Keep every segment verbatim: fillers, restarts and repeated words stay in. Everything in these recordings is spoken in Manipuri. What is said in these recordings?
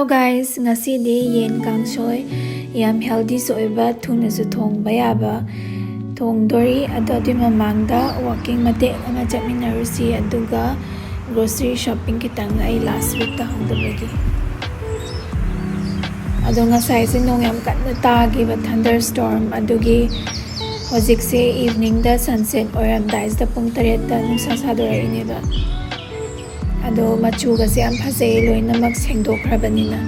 Guys, ꯉꯁꯤꯗꯤ ꯌꯦꯟ ꯀꯥꯡꯁꯣꯏ, ꯌꯥꯝ healthyꯁꯨ ꯑꯣꯏꯕ, ꯊꯨꯅꯁꯨ ꯊꯣꯡꯕ ꯌꯥꯕ ꯊꯣꯡꯗꯣꯔꯤ꯫ ꯑꯗꯣ ꯑꯗꯨꯏ ꯃꯃꯥꯡꯗ walking ꯃꯇꯦꯛ ꯑꯃ ꯆꯠꯃꯤꯟꯅꯔꯨꯁꯤ, ꯑꯗꯨꯒ grocery shopping ꯈꯤꯇꯪ, ꯑꯩ last weekꯇ ꯍꯧꯗꯕꯒꯤ꯫ ꯑꯗꯣ ꯉꯁꯥꯏꯁꯦ ꯅꯣꯡ ꯌꯥꯝ ꯀꯟꯅ ꯇꯥꯈꯤꯕ, thunderstorm, ꯑꯗꯨꯒꯤ ꯍꯧꯖꯤꯛꯁꯦ eveningꯗ sunset ꯑꯣꯏꯔꯝꯗꯥꯏꯁꯤꯗ ꯄꯨꯡ ꯇꯔꯦꯠꯇ ꯅꯨꯡꯁꯥ ꯁꯥꯗꯣꯔꯛꯏꯅꯦꯕ꯫ ꯑꯗꯣ ꯃꯆꯨꯒꯁꯦ ꯌꯥꯝ ꯐꯖꯩ, ꯂꯣꯏꯅꯃꯛ ꯁꯦꯡꯗꯣꯛꯈ꯭ꯔꯕꯅꯤꯅ꯫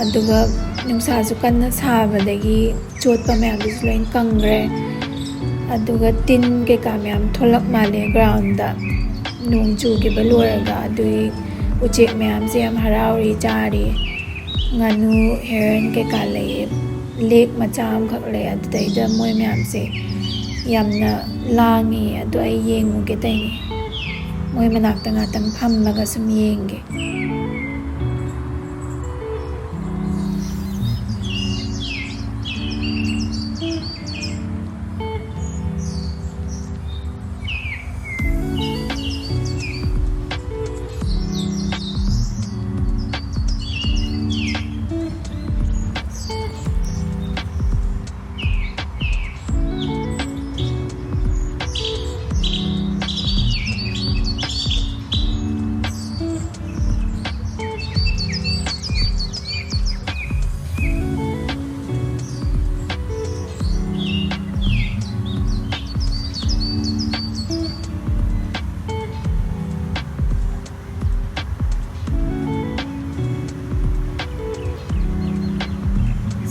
ꯑꯗꯨꯒ ꯅꯨꯡꯁꯥꯁꯨ ꯀꯟꯅ ꯁꯥꯕꯗꯒꯤ ꯆꯣꯠꯄ ꯃꯌꯥꯝꯗꯨꯁꯨ ꯂꯣꯏ ꯀꯪꯈ꯭ꯔꯦ꯫ ꯑꯗꯨꯒ ꯇꯤꯟ ꯀꯩꯀꯥ ꯃꯌꯥꯝ ꯊꯣꯛꯂꯛ ꯃꯥꯜꯂꯦ groundꯗ꯫ ꯅꯣꯡ ꯆꯨꯈꯤꯕ ꯂꯣꯏꯔꯒ ꯑꯗꯨꯒꯤ ꯎꯆꯦꯛ ꯃꯌꯥꯝꯁꯦ ꯌꯥꯝ ꯍꯔꯥꯎꯔꯤ, ꯆꯥꯔꯤ꯫ ꯉꯥꯅꯨ, heron ꯀꯩꯀꯥ ꯂꯩꯌꯦ꯫ Lake ꯃꯆꯥ ꯑꯃꯈꯛ ꯂꯩ, ꯑꯗꯨꯗꯩꯗ ꯃꯣꯏ ꯃꯌꯥꯝꯁꯦ ꯌꯥꯝꯅ ꯂꯥꯡꯉꯤ꯫ ꯑꯗꯣ ꯑꯩ ꯌꯦꯡꯉꯨꯒꯦ ꯇꯧꯅꯤ꯫ ꯃꯣꯏ ꯃꯅꯥꯛꯇ ꯉꯥꯛꯇꯪ ꯐꯝꯃꯒ ꯁꯨꯝ ꯌꯦꯡꯒꯦ꯫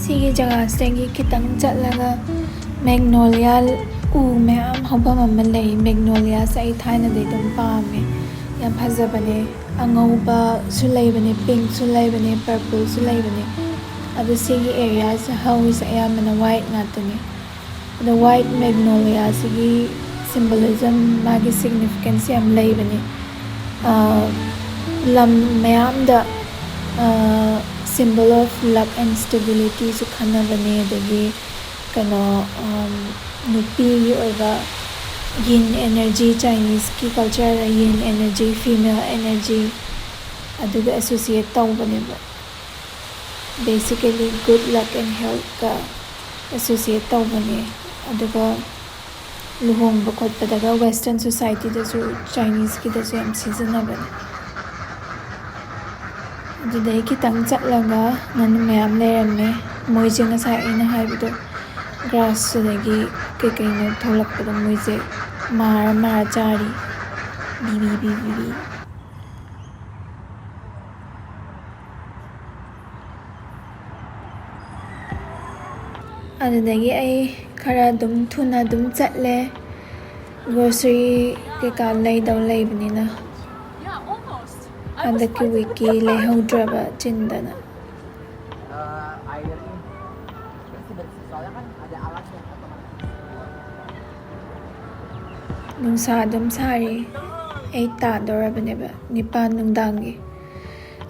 ꯁꯤꯒꯤ ꯖꯒꯥꯁꯤꯗꯒꯤ ꯈꯤꯇꯪ ꯆꯠꯂꯒ magnolia ꯎ ꯃꯌꯥꯝ ꯍꯧꯐꯝ ꯑꯃ ꯂꯩ꯫ Magnoliaꯁꯦ ꯑꯩ ꯊꯥꯏꯅꯗꯩ ꯑꯗꯨꯝ ꯄꯥꯝꯃꯦ, ꯌꯥꯝ ꯐꯖꯕꯅꯦ꯫ ꯑꯉꯧꯕꯁꯨ ꯂꯩꯕꯅꯦ, pinkꯁꯨ ꯂꯩꯕꯅꯦ, purpleꯁꯨ ꯂꯩꯕꯅꯦ꯫ ꯑꯗꯣ ꯁꯤꯒꯤ areaꯁꯦ ꯍꯧꯔꯤꯁꯦ ꯑꯌꯥꯝꯕꯅ white ꯉꯥꯛꯇꯅꯦ꯫ ꯑꯗꯣ white magnoliaꯁꯤꯒꯤ symbolism, ꯃꯥꯒꯤ significance ꯌꯥꯝ ꯂꯩꯕꯅꯦ꯫ ꯑꯥ, ꯂꯝ ꯃꯌꯥꯝꯗ, ꯑꯥ, symbol of luck and stabilityꯁꯨ ꯈꯟꯅꯕꯅꯦ꯫ ꯑꯗꯒꯤ ꯀꯩꯅꯣ, ꯑꯝ, ꯅꯨꯄꯤꯒꯤ ꯑꯣꯏꯕ yin energy, Chineseꯀꯤ cultureꯗ yin energy, female energy, ꯑꯗꯨꯒ associate ꯇꯧꯕꯅꯦꯕ꯫ Basically good luck and healthꯀ associate ꯇꯧꯕꯅꯦ꯫ ꯑꯗꯨꯒ ꯂꯨꯍꯣꯡꯕ ꯈꯣꯠꯄꯗꯒ Western societyꯗꯁꯨ Chineseꯀꯤꯗꯁꯨ ꯌꯥꯝ ꯁꯤꯖꯤꯟꯅꯕꯅꯦ꯫ ꯑꯗꯨꯗꯩ ꯈꯤꯇꯪ ꯆꯠꯂꯒ ꯉꯥꯅꯨ ꯃꯌꯥꯝ ꯂꯩꯔꯝꯃꯦ꯫ ꯃꯣꯏꯁꯦ ꯉꯁꯥꯏ ꯑꯩꯅ ꯍꯥꯏꯕꯗꯣ grassꯇꯨꯗꯒꯤ ꯀꯩꯀꯩꯅꯣ ꯊꯣꯛꯂꯛꯄꯗꯣ ꯃꯣꯏꯁꯦ ꯃꯥꯔ ꯃꯥꯔ ꯆꯥꯔꯤ꯫ ꯕꯤꯕꯤ ꯕꯤꯕꯤ ꯕꯤ꯫ ꯑꯗꯨꯗꯒꯤ ꯑꯩ ꯈꯔ ꯑꯗꯨꯝ ꯊꯨꯅ ꯑꯗꯨꯝ ꯆꯠꯂꯦ꯫ Grocery ꯀꯩꯀꯥ ꯂꯩꯗꯧ ꯂꯩꯕꯅꯤꯅ꯫ ꯍꯟꯗꯛꯀꯤ weekꯀꯤ ꯂꯩꯍꯧꯗ꯭ꯔꯕ ꯆꯤꯟꯗꯅ꯫ ꯅꯨꯡꯁꯥ ꯑꯗꯨꯝ ꯁꯥꯔꯤ꯫ ꯑꯩꯠ ꯇꯥꯗꯧꯔꯕꯅꯦꯕ, ꯅꯤꯄꯥꯟ ꯅꯨꯡꯗꯥꯡꯒꯤ꯫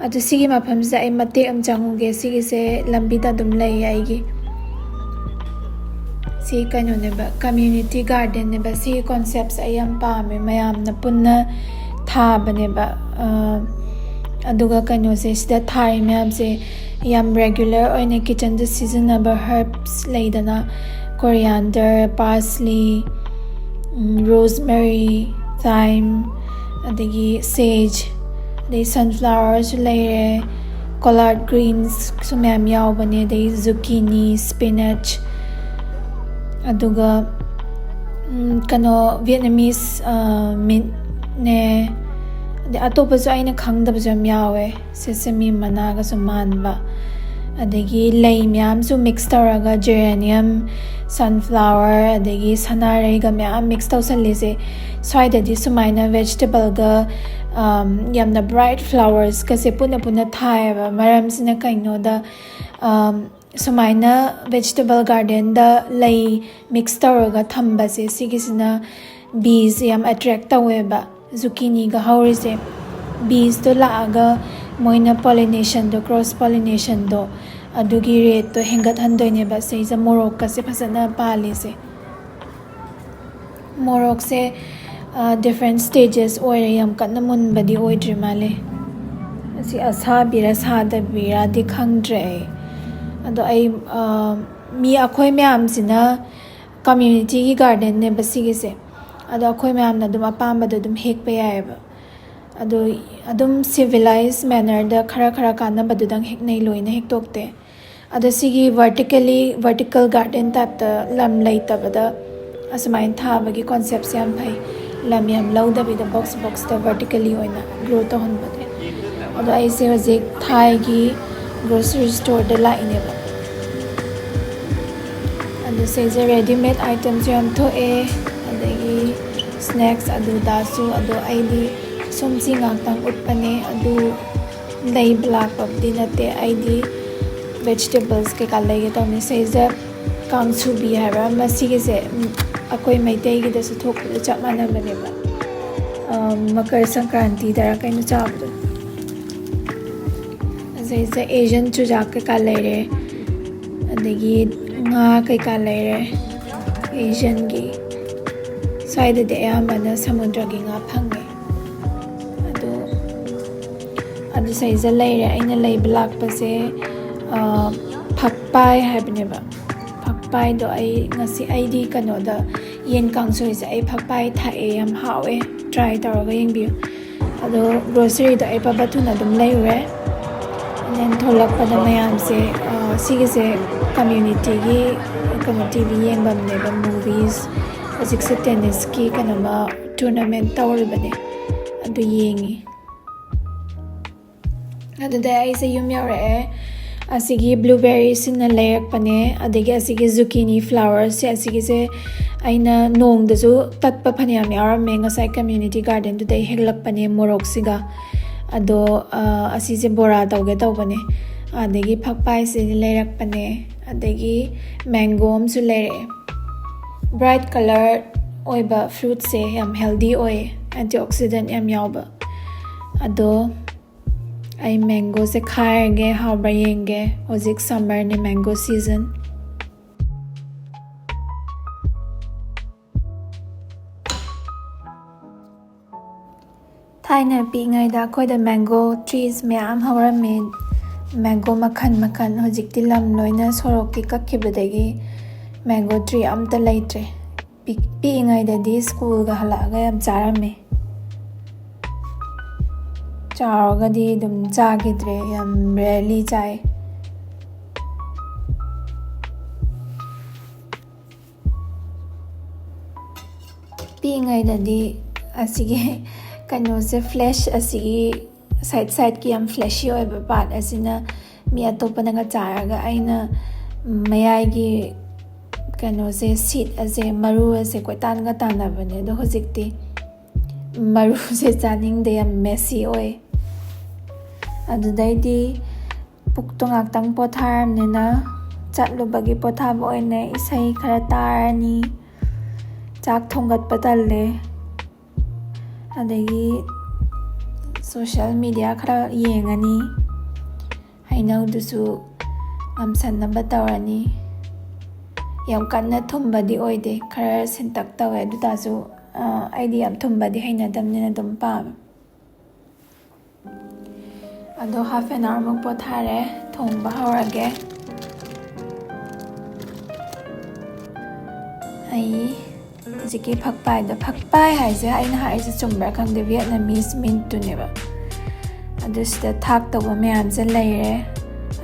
ꯑꯗꯨ ꯁꯤꯒꯤ ꯃꯐꯝꯁꯤꯗ ꯑꯩ ꯃꯇꯦꯛ ꯑꯃ ꯆꯪꯉꯨꯒꯦ꯫ ꯁꯤꯒꯤꯁꯦ ꯂꯝꯕꯤꯗ ꯑꯗꯨꯝ ꯂꯩꯌꯦ ꯑꯩꯒꯤ꯫ ꯁꯤ ꯀꯩꯅꯣꯅꯦꯕ, community gardenꯅꯦꯕ꯫ ꯁꯤꯒꯤ conceptꯁꯦ ꯑꯩ ꯌꯥꯝ ꯄꯥꯝꯃꯦ, ꯃꯌꯥꯝꯅ ꯄꯨꯟꯅ ꯊꯥꯕꯅꯦꯕ꯫ ꯑ, ꯑꯗꯨꯒ ꯀꯩꯅꯣꯁꯦ, ꯁꯤꯗ ꯊꯥꯔꯤ ꯃꯌꯥꯝꯁꯦ ꯌꯥꯝ regular ꯑꯣꯏꯅ kitchenꯗ ꯁꯤꯖꯤꯟꯅꯕ herbs ꯂꯩꯗꯅ, coriander, parsley, rosemary, thyme, ꯑꯗꯒꯤ sage, ꯑꯗꯩ sunflowerꯁꯨ ꯂꯩꯔꯦ, collard greensꯁꯨ ꯃꯌꯥꯝ ꯌꯥꯎꯕꯅꯦ, ꯑꯗꯩ zucchini, spinach, ꯑꯗꯨꯒ ꯎꯝ, ꯀꯩꯅꯣ, Vietnamese, ꯑ, meatꯅꯦ, ꯑꯗꯩ ꯑꯇꯣꯞꯄꯁꯨ ꯑꯩꯅ ꯈꯪꯗꯕꯁꯨ ꯌꯥꯝ ꯌꯥꯎꯋꯦ, sesame ꯃꯅꯥꯒꯁꯨ ꯃꯥꯟꯕ, ꯑꯗꯒꯤ ꯂꯩ ꯃꯌꯥꯝꯁꯨ mix ꯇꯧꯔꯒ geranium, sunflower, ꯑꯗꯒꯤ ꯁꯅꯥꯔꯩꯒ ꯃꯌꯥꯝ mix ꯇꯧꯁꯜꯂꯤꯁꯦ꯫ ꯁ꯭ꯋꯥꯏꯗꯗꯤ ꯁꯨꯃꯥꯏꯅ vegetableꯒ, ꯑꯝ, ꯌꯥꯝꯅ bright flowersꯀꯁꯦ ꯄꯨꯟꯅ ꯄꯨꯟꯅ ꯊꯥꯏꯌꯦꯕ꯫ ꯃꯔꯝꯁꯤꯅ ꯀꯩꯅꯣꯗ, ꯑꯝ, ꯁꯨꯃꯥꯏꯅ vegetable gardenꯗ ꯂꯩ mix ꯇꯧꯔꯒ ꯊꯝꯕꯁꯦ, ꯁꯤꯒꯤꯁꯤꯅ beesꯁꯦ ꯌꯥꯝ attract ꯇꯧꯋꯦꯕ꯫ Zucchiniꯒ ꯍꯧꯔꯤꯁꯦ, beesꯇꯣ ꯂꯥꯛꯑꯒ ꯃꯣꯏꯅ pollinationꯗꯣ, cross pollinationꯗꯣ, ꯑꯗꯨꯒꯤ rateꯇꯣ ꯍꯦꯟꯒꯠꯍꯟꯗꯣꯏꯅꯦꯕ꯫ ꯁꯤꯁꯦ ꯃꯣꯔꯣꯛꯀꯁꯦ ꯐꯖꯅ ꯄꯥꯜꯂꯤꯁꯦ꯫ ꯃꯣꯔꯣꯛꯁꯦ, ꯑ, different stages ꯑꯣꯏꯔꯦ, ꯌꯥꯝ ꯀꯟꯅ ꯃꯨꯟꯕꯗꯤ ꯑꯣꯏꯗ꯭ꯔꯤ ꯃꯥꯜꯂꯦ꯫ ꯁꯤ ꯑꯁꯥꯕꯤꯔ ꯁꯥꯗꯕꯤꯔꯗꯤ ꯈꯪꯗ꯭ꯔꯦ ꯑꯩ꯫ ꯑꯗꯣ ꯑꯩ, ꯑ, ꯃꯤ, ꯑꯩꯈꯣꯏ ꯃꯌꯥꯝꯁꯤꯅ ꯀꯝꯃ꯭ꯌꯨꯅꯤꯇꯤꯒꯤ ꯒꯥꯔꯗꯦꯟꯅꯦꯕ ꯁꯤꯒꯤꯁꯦ꯫ ꯑꯗꯣ ꯑꯩꯈꯣꯏ ꯃꯌꯥꯝꯅ ꯑꯗꯨꯝ ꯑꯄꯥꯝꯕꯗꯣ ꯑꯗꯨꯝ ꯍꯦꯛꯄ ꯌꯥꯏꯑꯕ꯫ ꯑꯗꯣ ꯑꯗꯨꯝ ꯁꯤꯚꯤꯂꯥꯏꯁ ꯃꯦꯅꯔꯗ ꯈꯔ ꯈꯔ ꯀꯥꯟꯅꯕꯗꯨꯗꯪ ꯍꯦꯛꯅꯩ, ꯂꯣꯏꯅ ꯍꯦꯛꯇꯣꯛꯇꯦ꯫ ꯑꯗꯣ ꯁꯤꯒꯤ ꯚꯔꯇꯤꯀꯦꯜꯂꯤ, ꯚꯔꯇꯤꯀꯦꯜ ꯒꯥꯔꯗꯦꯟ ꯇꯥꯏꯞꯇ ꯂꯝ ꯂꯩꯇꯕꯗ ꯑꯁꯨꯃꯥꯏꯅ ꯊꯥꯕꯒꯤ ꯀꯣꯟꯁꯦꯞꯁꯦ ꯌꯥꯝ ꯐꯩ꯫ ꯂꯝ ꯌꯥꯝ ꯂꯧꯗꯕꯤꯗ ꯕꯣꯛꯁ ꯕꯣꯛꯁꯇ ꯚꯔꯇꯤꯀꯦꯜꯂꯤ ꯑꯣꯏꯅ ꯒ꯭ꯔꯣ ꯇꯧꯍꯟꯕꯗꯣ꯫ ꯑꯗꯣ ꯑꯩꯁꯦ ꯍꯧꯖꯤꯛ ꯊꯥꯏꯒꯤ ꯒ꯭ꯔꯣꯁꯔꯤ ꯁ꯭ꯇꯣꯔꯗ ꯂꯥꯛꯏꯅꯦꯕ꯫ ꯑꯗꯣ ꯁꯤꯁꯦ ꯔꯦꯗꯤꯃꯦꯗ ꯑꯥꯏꯇꯦꯝꯁꯨ ꯌꯥꯝ ꯊꯣꯛꯑꯦ, ꯑꯗꯒꯤ ꯁ꯭ꯅꯦꯛꯁ ꯑꯗꯨꯗꯥꯁꯨ꯫ ꯑꯗꯣ ꯑꯩꯗꯤ ꯁꯣꯝꯁꯤ ꯉꯥꯛꯇꯪ ꯎꯠꯄꯅꯦ, ꯑꯗꯨ ꯂꯩꯕ ꯂꯥꯛꯄꯕꯨꯗꯤ ꯅꯠꯇꯦ꯫ ꯑꯩꯗꯤ ꯚꯦꯖꯤꯇꯦꯕꯜꯁ ꯀꯩꯀꯥ ꯂꯩꯒꯦ ꯇꯧꯅꯤ꯫ ꯁꯤꯁꯦ ꯀꯥꯡꯁꯨꯕꯤ ꯍꯥꯏꯕ꯭ꯔꯥ, ꯃꯁꯤꯒꯤꯁꯦ, ꯎꯝ, ꯑꯩꯈꯣꯏ ꯃꯩꯇꯩꯒꯤꯗꯁꯨ ꯊꯣꯛꯄꯗ ꯆꯞ ꯃꯥꯟꯅꯕꯅꯦꯕ꯫ ꯑ, ꯃꯀꯔ ꯁꯪꯀ꯭ꯔꯥꯟꯇꯤꯗꯔ ꯀꯩꯅꯣ ꯆꯥꯕꯗꯣ꯫ ꯑꯁꯤꯁꯦ ꯑꯦꯖꯤꯌꯟ ꯆꯨꯖꯥꯛ ꯀꯩꯀꯥ ꯂꯩꯔꯦ, ꯑꯗꯒꯤ ꯉꯥ ꯀꯩꯀꯥ ꯂꯩꯔꯦ꯫ ꯑꯦꯖꯤꯌꯟꯒꯤ ꯁ꯭ꯋꯥꯏꯗꯗꯤ ꯑꯌꯥꯝꯕꯅ ꯁꯃꯨꯗ꯭ꯔꯒꯤ ꯉꯥ ꯐꯪꯉꯦ꯫ ꯑꯗꯣ, ꯑꯗꯨ ꯁꯤꯗꯩꯁꯤꯗ ꯂꯩꯔꯦ꯫ ꯑꯩꯅ ꯂꯩꯕ ꯂꯥꯛꯄꯁꯦ, ꯑ, ꯐꯛꯄꯥꯏ ꯍꯥꯏꯕꯅꯦꯕ꯫ ꯐꯛꯄꯥꯏꯗꯣ ꯑꯩ ꯉꯁꯤ, ꯑꯩꯗꯤ ꯀꯩꯅꯣꯗ, ꯌꯦꯟ ꯀꯥꯡꯁꯣꯏꯁꯦ ꯑꯩ ꯐꯛꯄꯥꯏ ꯊꯥꯛꯑꯦ, ꯌꯥꯝ ꯍꯥꯎꯋꯦ, ꯇ꯭ꯔꯥꯏ ꯇꯧꯔꯒ ꯌꯦꯡꯕꯤꯌꯨ꯫ ꯑꯗꯣ ꯒ꯭ꯔꯣꯁꯔꯤꯗꯣ ꯑꯩ ꯄꯕ ꯊꯨꯅ ꯑꯗꯨꯝ ꯂꯩꯔꯨꯔꯦ꯫ ꯑꯦꯟ ꯊꯣꯛꯂꯛꯄꯗ ꯃꯌꯥꯝꯁꯦ, ꯑ, ꯁꯤꯒꯤꯁꯦ ꯀꯝꯃ꯭ꯌꯨꯅꯤꯇꯤꯒꯤ ꯀꯩꯅꯣ, ꯇꯤ ꯚꯤ ꯌꯦꯡꯐꯝꯅꯦꯕ, ꯃꯨꯚꯤꯁ꯫ ꯍꯧꯖꯤꯛꯁꯦ ꯇꯦꯅꯤꯁꯀꯤ ꯀꯩꯅꯣꯃ ꯇꯣꯔꯅꯥꯃꯦꯟ ꯇꯧꯔꯤꯕꯅꯦ, ꯑꯗꯨ ꯌꯦꯡꯉꯤ꯫ ꯑꯗꯨꯗꯩ ꯑꯩꯁꯦ ꯌꯨꯝ ꯌꯧꯔꯛꯑꯦ꯫ ꯑꯁꯤꯒꯤ ꯕ꯭ꯂꯨꯕꯦꯔꯤꯁꯤꯅ ꯂꯩꯔꯛꯄꯅꯦ, ꯑꯗꯒꯤ ꯑꯁꯤꯒꯤ ꯖꯨꯀꯤꯅꯤ ꯐ꯭ꯂꯥꯋꯔꯁꯦ, ꯑꯁꯤꯒꯤꯁꯦ ꯑꯩꯅ ꯅꯣꯡꯗꯁꯨ ꯇꯠꯄ ꯐꯅꯌꯥꯝ ꯌꯥꯎꯔꯝꯃꯦ, ꯉꯁꯥꯏ ꯀꯝꯃ꯭ꯌꯨꯅꯤꯇꯤ ꯒꯥꯔꯗꯦꯟꯗꯨꯗꯩ ꯍꯦꯛꯂꯛꯄꯅꯦ ꯃꯣꯔꯣꯛꯁꯤꯒ꯫ ꯑꯗꯣ, ꯑ, ꯑꯁꯤꯁꯦ ꯕꯣꯔꯥ ꯇꯧꯒꯦ ꯇꯧꯕꯅꯦ꯫ ꯑꯗꯒꯤ ꯐꯛꯄꯥꯏꯁꯤꯗꯤ ꯂꯩꯔꯛꯄꯅꯦ, ꯑꯗꯒꯤ ꯃꯦꯡꯒꯣ ꯑꯃꯁꯨ ꯂꯩꯔꯛꯑꯦ꯫ ꯕ꯭ꯔꯥꯏꯠ ꯀꯂꯔ ꯑꯣꯏꯕ ꯐ꯭ꯔꯨꯠꯁꯦ ꯌꯥꯝ ꯍꯦꯜꯗꯤ ꯑꯣꯏꯌꯦ, ꯑꯦꯟꯇꯤ ꯑꯣꯛꯁꯤꯗꯦꯟ ꯌꯥꯝ ꯌꯥꯎꯕ꯫ ꯑꯗꯣ ꯑꯩ ꯃꯦꯡꯒꯣꯁꯦ ꯈꯥꯏꯔꯒꯦ, ꯍꯥꯎꯕ꯭ꯔꯥ ꯌꯦꯡꯒꯦ꯫ ꯍꯧꯖꯤꯛ ꯁꯝꯃꯔꯅꯦ, ꯃꯦꯡꯒꯣ ꯁꯤꯖꯟ꯫ ꯊꯥꯏꯅ ꯄꯤꯛꯏꯉꯩꯗ ꯑꯩꯈꯣꯏꯗ mango trees ꯃꯌꯥꯝ ꯍꯧꯔꯝꯃꯦ꯫ Mango ꯃꯈꯜ ꯃꯈꯜ꯫ ꯍꯧꯖꯤꯛꯇꯤ ꯂꯝ ꯂꯣꯏꯅ ꯁꯣꯔꯣꯛꯀꯤ ꯀꯛꯈꯤꯕꯗꯒꯤ mango tree ꯑꯝꯇ ꯂꯩꯇ꯭ꯔꯦ꯫ ꯄꯤꯛ-, ꯄꯤꯛꯏꯉꯩꯗꯗꯤ ꯁ꯭ꯀꯨꯜꯒ ꯍꯜꯂꯛꯑꯒ ꯌꯥꯝ ꯆꯥꯔꯝꯃꯦ꯫ ꯆꯥꯎꯔꯒꯗꯤ ꯑꯗꯨꯝ ꯆꯥꯈꯤꯗ꯭ꯔꯦ, ꯌꯥꯝ rarely ꯆꯥꯏ꯫ ꯄꯤꯛꯏꯉꯩꯗꯗꯤ ꯑꯁꯤꯒꯤ ꯀꯩꯅꯣꯁꯦ, flesh ꯑꯁꯤꯒꯤ side sideꯀꯤ ꯌꯥꯝ fleshy ꯑꯣꯏꯕ part ꯑꯁꯤꯅ ꯃꯤ ꯑꯇꯣꯞꯄꯅꯒ ꯆꯥꯔꯒ ꯑꯩꯅ ꯃꯌꯥꯏꯒꯤ ꯀꯩꯅꯣꯁꯦ, seed ꯑꯁꯦ, ꯃꯔꯨ ꯑꯁꯦ ꯀꯣꯏꯇꯥꯟꯒ ꯇꯥꯟꯅꯕꯅꯦ꯫ ꯑꯗꯣ ꯍꯧꯖꯤꯛꯇꯤ ꯃꯔꯨꯁꯦ ꯆꯥꯅꯤꯡꯗꯦ, ꯌꯥꯝ messy ꯑꯣꯏ꯫ ꯑꯗꯨꯗꯩꯗꯤ ꯄꯨꯛꯇꯣ ꯉꯥꯛꯇꯪ ꯄꯣꯊꯥꯔꯕꯅꯤꯅ ꯆꯠꯂꯨꯕꯒꯤ ꯄꯣꯊꯥꯕ ꯑꯣꯏꯅ ꯏꯁꯩ ꯈꯔ ꯇꯥꯔꯅꯤ꯫ ꯆꯥꯛ ꯊꯣꯡꯒꯠꯄ ꯇꯜꯂꯦ꯫ ꯑꯗꯒꯤ social media ꯈꯔ ꯌꯦꯡꯉꯅꯤ꯫ ꯍꯩꯅꯧꯗꯨꯁꯨ ꯉꯝꯁꯟꯅꯕ ꯇꯧꯔꯅꯤ꯫ ꯌꯥꯝ ꯀꯟꯅ ꯊꯨꯝꯕꯗꯤ ꯑꯣꯏꯗꯦ, ꯈꯔ ꯁꯤꯟꯇꯛ ꯇꯧꯋꯦ꯫ ꯑꯗꯨ ꯇꯥꯔꯁꯨ, ꯑ, ꯑꯩꯗꯤ ꯌꯥꯝ ꯊꯨꯝꯕꯗꯤ ꯍꯩꯅꯗꯕꯅꯤꯅ ꯑꯗꯨꯝ ꯄꯥꯝꯃꯦ꯫ ꯑꯗꯣ half an hour ꯃꯨꯛ ꯄꯣꯊꯥꯔꯦ, ꯊꯣꯡꯕ ꯍꯧꯔꯒꯦ꯫ ꯑꯩ ꯍꯧꯖꯤꯛꯀꯤ ꯐꯛꯄꯥꯏꯗ, ꯐꯛꯄꯥꯏ ꯍꯥꯏꯁꯦ ꯑꯩꯅ ꯍꯥꯏꯔꯤꯁꯦ ꯆꯨꯝꯕ꯭ꯔꯥ ꯈꯪꯗꯦ, Vietnamese mintꯇꯨꯅꯦꯕ꯫ ꯑꯗꯨ ꯁꯤꯗ ꯊꯥꯛꯇꯧꯕ ꯃꯌꯥꯝꯁꯦ ꯂꯩꯔꯦ: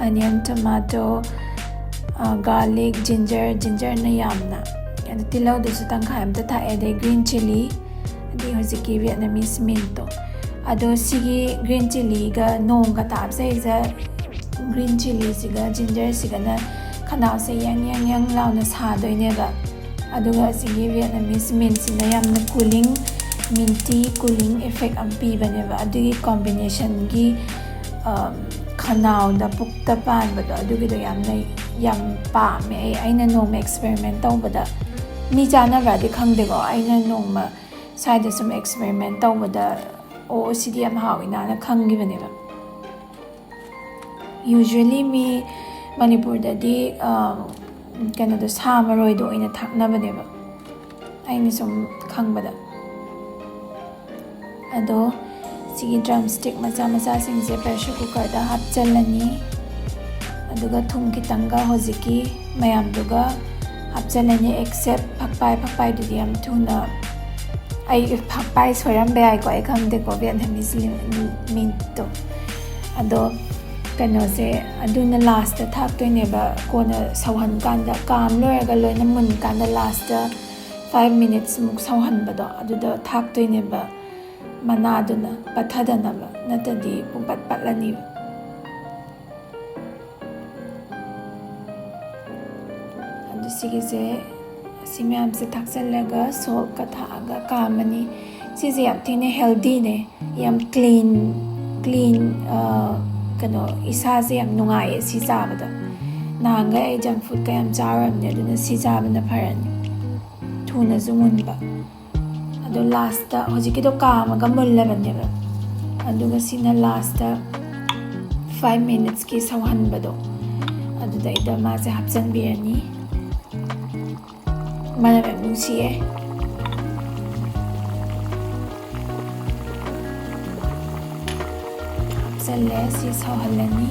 onion, tomato, ꯑ, garlic, ginger, gingerꯅ ꯌꯥꯝꯅ, ꯑꯗꯨ ꯇꯤꯜꯍꯧꯗꯨꯁꯨ ꯇꯪꯈꯥꯏ ꯑꯝꯇ ꯊꯥꯛꯑꯦ, ꯑꯗꯩ green chilli, ꯑꯗꯩ ꯍꯧꯖꯤꯛꯀꯤ Vietnamese mintꯇꯣ꯫ ꯑꯗꯣ ꯁꯤꯒꯤ green chilliꯒ ꯅꯣꯡꯒ ꯇꯥꯕꯁꯤꯗꯩꯁꯤꯗ green chilliꯁꯤꯒ gingerꯁꯤꯒꯅ ꯈꯅꯥꯎꯁꯦ ꯌꯪ ꯌꯪ ꯌꯪ ꯂꯥꯎꯅ ꯁꯥꯗꯣꯏꯅꯦꯕ꯫ ꯑꯗꯨꯒ ꯑꯁꯤꯒꯤ Vietnamese mintꯁꯤꯅ ꯌꯥꯝꯅ cooling, minty cooling effect ꯑꯃ ꯄꯤꯕꯅꯦꯕ꯫ ꯑꯗꯨꯒꯤ combinationꯒꯤ, ꯑ, ꯈꯅꯥꯎꯗ, ꯄꯨꯛꯇ ꯄꯥꯟꯕꯗꯣ, ꯑꯗꯨꯒꯤꯗꯣ ꯌꯥꯝꯅ, ꯌꯥꯝ ꯄꯥꯝꯃꯦ ꯑꯩ꯫ ꯑꯩꯅ ꯅꯣꯡꯃ experiment ꯇꯧꯕꯗ, ꯃꯤ ꯆꯥꯅꯕ꯭ꯔꯥꯗꯤ ꯈꯪꯗꯦꯀꯣ, ꯑꯩꯅ ꯅꯣꯡꯃ ꯁ꯭ꯋꯥꯏꯗ ꯁꯨꯝ experiment ꯇꯧꯕꯗ, "ꯑꯣ, ꯁꯤꯗꯤ ꯌꯥꯝ ꯍꯥꯎꯋꯤꯅꯥꯅ" ꯈꯪꯈꯤꯕꯅꯦꯕ꯫ Usually ꯃꯤ ꯃꯅꯤꯄꯨꯔꯗꯗꯤ, ꯑ, ꯀꯩꯅꯣꯗꯣ, ꯁꯥ ꯃꯔꯣꯏꯗꯣ ꯑꯣꯏꯅ ꯊꯥꯛꯅꯕꯅꯦꯕ, ꯑꯩꯅ ꯁꯨꯝ ꯈꯪꯕꯗ꯫ ꯑꯗꯣ ꯁꯤꯒꯤ ꯗ꯭ꯔꯝ ꯁ꯭ꯇꯤꯛ ꯃꯆꯥ ꯃꯆꯥꯁꯤꯡꯁꯦ ꯄ꯭ꯔꯦꯁꯔ ꯀꯨꯀꯔꯗ ꯍꯥꯞꯆꯤꯜꯂꯅꯤ꯫ ꯑꯗꯨꯒ ꯊꯨꯝ ꯈꯤꯇꯪꯒ ꯍꯧꯖꯤꯛꯀꯤ ꯃꯌꯥꯝꯗꯨꯒ ꯍꯥꯞꯆꯤꯜꯂꯅꯤ, ꯑꯦꯛꯁꯦꯞ ꯐꯛꯄꯥꯏ꯫ ꯐꯛꯄꯥꯏꯗꯨꯗꯤ ꯌꯥꯝ ꯊꯨꯅ, ꯑꯩ ꯐꯛꯄꯥꯏ ꯁꯣꯏꯔꯝꯕ ꯌꯥꯏꯀꯣ, ꯑꯩ ꯈꯪꯗꯦꯀꯣ ꯚꯤꯌꯦꯠꯅꯥꯃꯤꯁ ꯃꯤꯡꯗꯣ꯫ ꯑꯗꯣ ꯀꯩꯅꯣꯁꯦ, ꯑꯗꯨꯅ ꯂꯥꯁꯇ ꯊꯥꯛꯇꯣꯏꯅꯦꯕ꯫ ꯀꯣꯟꯅ ꯁꯧꯍꯟꯀꯥꯟꯗ, ꯀꯥꯝ ꯂꯣꯏꯔꯒ ꯂꯣꯏꯅ ꯃꯨꯟꯀꯥꯟꯗ ꯂꯥꯁꯇ ꯐꯥꯏꯚ ꯃꯤꯅꯤꯠꯁꯃꯨꯛ ꯁꯧꯍꯟꯕꯗꯣ, ꯑꯗꯨꯗ ꯊꯥꯛꯇꯣꯏꯅꯦꯕ꯫ ꯃꯅꯥꯗꯨꯅ ꯄꯠꯊꯗꯅꯕ, ꯅꯠꯇ꯭ꯔꯗꯤ ꯄꯨꯡꯄꯠ ꯄꯠꯂꯅꯤꯕ꯫ ꯑꯗꯨ ꯁꯤꯒꯤꯁꯦ, ꯑꯁꯤ ꯃꯌꯥꯝꯁꯦ ꯊꯥꯛꯆꯜꯂꯒ ꯁꯣꯜꯠꯀ ꯊꯥꯛꯑꯒ ꯀꯥꯝꯃꯅꯤ꯫ ꯁꯤꯁꯦ ꯌꯥꯝ ꯊꯤꯅ ꯍꯦꯜꯗꯤꯅꯦ, ꯌꯥꯝ ꯀ꯭ꯂꯤꯟ, ꯀ꯭ꯂꯤꯟ, ꯀꯩꯅꯣ, ꯏꯁꯥꯁꯦ ꯌꯥꯝ ꯅꯨꯡꯉꯥꯏꯌꯦ ꯁꯤ ꯆꯥꯕꯗ꯫ ꯅꯍꯥꯟꯈꯩ ꯑꯩ ꯖꯪ ꯐꯨꯗꯀ ꯌꯥꯝ ꯆꯥꯔꯨꯔꯕꯅꯦ, ꯑꯗꯨꯅ ꯁꯤ ꯆꯥꯕꯅ ꯐꯔꯅꯤ, ꯊꯨꯅꯁꯨ ꯃꯨꯟꯕ꯫ ꯑꯗꯣ ꯂꯥꯁꯇ ꯍꯧꯖꯤꯛꯀꯤꯗꯣ ꯀꯥꯝꯃꯒ ꯃꯨꯜꯂꯕꯅꯦꯕ, ꯑꯗꯨꯒ ꯁꯤꯅ ꯂꯥꯁꯇ ꯐꯥꯏꯚ ꯃꯤꯅꯤꯠꯁꯀꯤ ꯁꯧꯍꯟꯕꯗꯣ, ꯑꯗꯨꯗꯩꯗ ꯃꯥꯁꯦ ꯍꯥꯞꯆꯤꯟꯕꯤꯔꯅꯤ꯫ ꯃꯅꯝ ꯌꯥꯝ ꯅꯨꯡꯁꯤꯌꯦ꯫ ꯍꯥꯞꯆꯜꯂꯦ, ꯁꯤ ꯁꯧꯍꯜꯂꯅꯤ꯫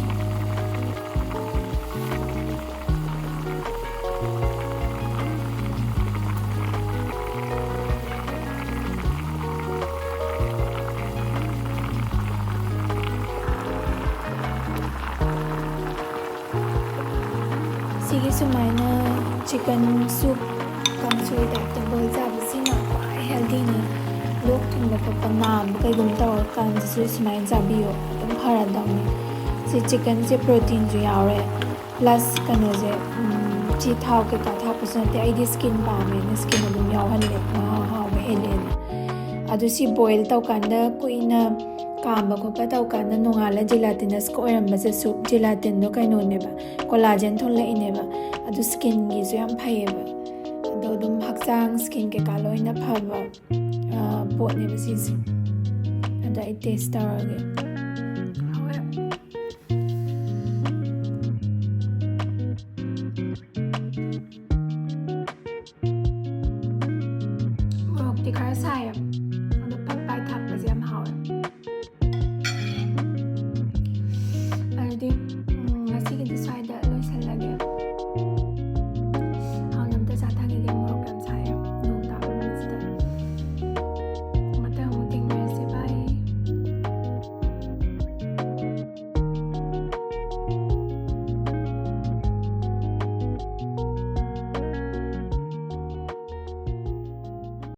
ꯁꯤꯒꯤ ꯁꯨꯃꯥꯏꯅ ꯆꯤꯀꯟ ꯁꯨꯞ ꯀꯥꯡꯁꯣꯏ ꯇꯥꯏꯞꯇ ꯕꯣꯏꯜ ꯆꯥꯕꯁꯤꯅ ꯈ꯭ꯋꯥꯏ ꯍꯦꯜꯗꯤꯅꯦ꯫ ꯂꯣꯛ ꯊꯨꯡꯕ ꯈꯣꯠꯄ, ꯅꯥꯕ ꯀꯩꯒꯨꯝꯕ ꯇꯧꯔꯀꯥꯟꯗꯁꯨ ꯁꯨꯃꯥꯏꯅ ꯆꯥꯕꯤꯌꯣ, ꯑꯗꯨꯝ ꯐꯔꯗꯧꯅꯤ꯫ ꯁꯤ ꯆꯤꯀꯟꯁꯦ ꯄ꯭ꯔꯣꯇꯤꯟꯁꯨ ꯌꯥꯎꯔꯦ, ꯄ꯭ꯂꯁ ꯀꯩꯅꯣꯁꯦ, ꯎꯝ, ꯁꯤ ꯊꯥꯎ ꯀꯩꯀꯥ ꯊꯥꯛꯄꯁꯨ ꯅꯠꯇꯦ, ꯑꯩꯗꯤ ꯁ꯭ꯀꯤꯟ ꯄꯥꯝꯃꯦꯅ ꯁ꯭ꯀꯤꯟ ꯑꯗꯨꯝ ꯌꯥꯎꯍꯜꯂꯦ, ꯃꯍꯥꯎ ꯍꯥꯎꯕ ꯍꯦꯜꯂꯦꯅ꯫ ꯑꯗꯨ ꯁꯤ ꯕꯣꯏꯜ ꯇꯧꯀꯥꯟꯗ ꯀꯨꯏꯅ ꯀꯥꯝꯕ ꯈꯣꯠꯄ ꯇꯧꯀꯥꯟꯗ ꯅꯣꯡꯉꯥꯜꯂ ꯖꯤꯂꯥꯇꯤꯅꯁꯀ ꯑꯣꯏꯔꯝꯕꯁꯦ, ꯁꯨꯞ ꯖꯤꯂꯥꯇꯤꯟꯗꯣ ꯀꯩꯅꯣꯅꯦꯕ, ꯀꯣꯂꯥꯖꯦꯟ ꯊꯣꯛꯂꯛꯏꯅꯦꯕ꯫ ꯑꯗꯨ ꯁ꯭ꯀꯤꯟꯒꯤꯁꯨ ꯌꯥꯝ ꯐꯩꯌꯦꯕ꯫ ꯑꯗꯣ ꯑꯗꯨꯝ ꯍꯛꯆꯥꯡ, ꯁ꯭ꯀꯤꯟ ꯀꯩꯀꯥ ꯂꯣꯏꯅ ꯐꯕ, ꯑ, ꯄꯣꯠꯅꯦꯕ ꯁꯤꯁꯦ꯫ ꯑꯗꯣ ꯑꯩ ꯇꯦꯁ ꯇꯧꯔꯒꯦ꯫